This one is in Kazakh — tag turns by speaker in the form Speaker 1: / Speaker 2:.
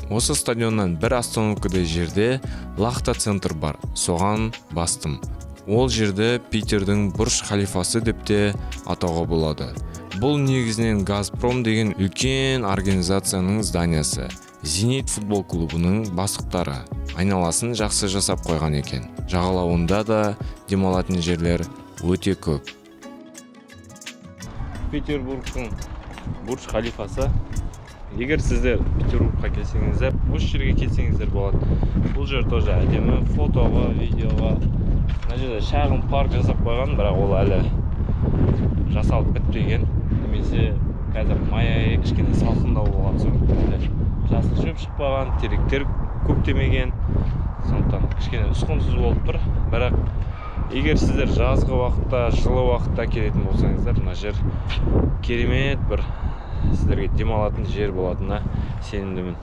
Speaker 1: Осы стадионнан бір остановкадай жерде Лахта центр бар, соған бастым. Ол жерді Питердің Бурдж Халифасы деп те атауға болады. Бұл негізінен «Газпром» деген үлкен организацияның зданиясы. «Зенит» футбол клубының бастықтары айналасын жақсы жасап қойған екен. Жағалауында да демалатын жерлер өте көп.
Speaker 2: Петербургтың Бурдж Халифасы. Егер сіздер Петербургқа келсеңіздер, осы жерге келсеңіздер болады. Бұл жер тоже әдемі фотоға, видеоға. Мына жерде шағын парк жасап қойған, бірақ ол әлі жасалып бітпеген немесе қазір май айы, кішкене салқындау болған соң, әлі жасыл шөп шықпаған, теректер көктемеген, сондықтан кішкене ұсқынсыз болып тұр. Бірақ егер сіздер жазғы уақытта, жылы уақытта келетін болсаңыздар, мына жер керемет бір сіздерге демалатын жер болатынына сенімдімін.